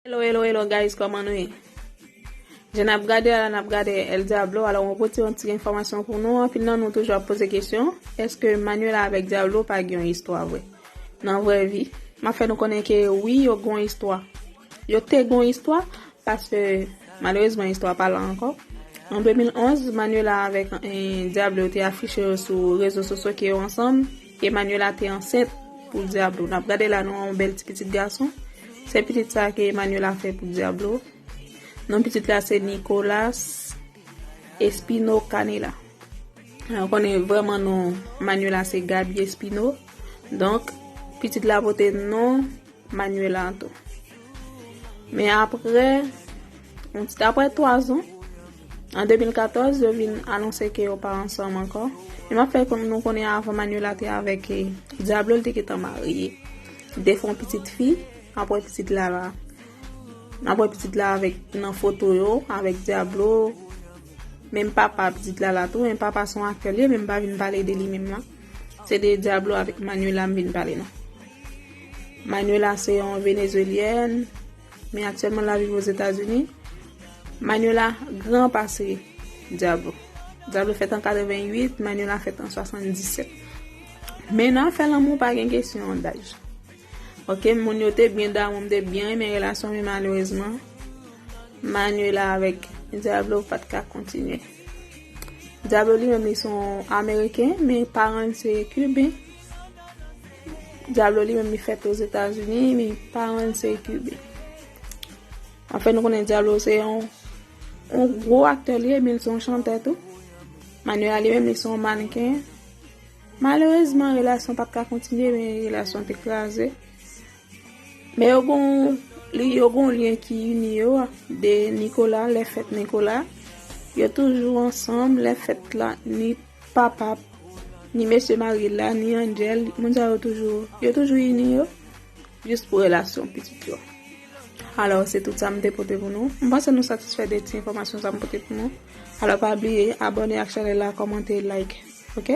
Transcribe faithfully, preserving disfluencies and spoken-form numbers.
Hello, hello, hello, guys, kòman nou ye? Jan n ap gade a la, n ap gade El Diablo. Alò, mwen pote yon ti enfòmasyon pou nou. Anpil nan nou toujou ap poze kesyon, èske Manuela avèk Diablo pa gen yon istwa vre? Nan vrè vi, m ap fè nou konnen ke wi, yo gen yon istwa. Yo te gen yon istwa, paske malerezman, istwa pa la ankò. An de mil onz, Manuela avèk, eh, Diablo te afiche yo sou rezo sosyo ke yo ansanm, e Manuela te ansent pou Diablo. N ap gade la, nou wè yon bèl ti pitit gason. Se pitit sa ke Manuela fè pou Diablo. Non pitit la se Nicolas Espino Canela. Ou konnen vrèman non Manuela se Gaby Espino. Donk, pitit la pote non Manuela tou. Men apre, yon ti apre twa zan, an de mil katòz, yo vin anonse ke yo pa ansanm ankò. Men m ap fè konn-, nou konnen avan Manuela te avèk, eh, Diablo, li te gentan marye. Li te fè yon pitit fi, apre pitit la la. Apre pitit la avèk, nan foto yo, avèk Diablo. Menm papa pitit la la tou, men papa se yon aktè li ye, men m pa vin pale de li menm la. Se de Diablo avèk Manuela m vin pale non. Manuela se yon Venezuelyèn, men aktyèlman l ap viv Ozetazini. Manuela gran pase Diablo. Diablo fèt an katreventuit, Manuela fèt an swasanndisèt. Men nan afè lanmou, pa gen kesyon daj. Ok, moun yo te byen damou, m te byen renmen relasyon, men malerezman, Manuela avèk Diablo pa t ka kontinye. Diablo li menm, li se yon Ameriken, men paran l se Kiben. Diablo li menm, li fèt Ozetazini, men paran l se Kiben. Anfen, nou konnen Diablo se yon, yon gwo aktè li ye, men l se yon chantè tou. Manuela li menm, li se yon mannken. Malerezman, relasyon pa t ka kontinye, men relasyon te kraze. Men yo gon, li, yo gon lyen ki ini yo, de Nicolas, lè fèt Nicolas. Yo toujou ansanm, lè fèt la, ni papa, ni mesye mari la, ni Angel, moun sa yo toujou, yo toujou ini yo, jis pou relasyon pitit yo. Alò, se tout sa m te pote pou nou. M panse nou satisfè de ti enfòmasyon sa m pote pou nou. Alò, pa bliye, abòne ak chanèl la, kòmante, like. Ok?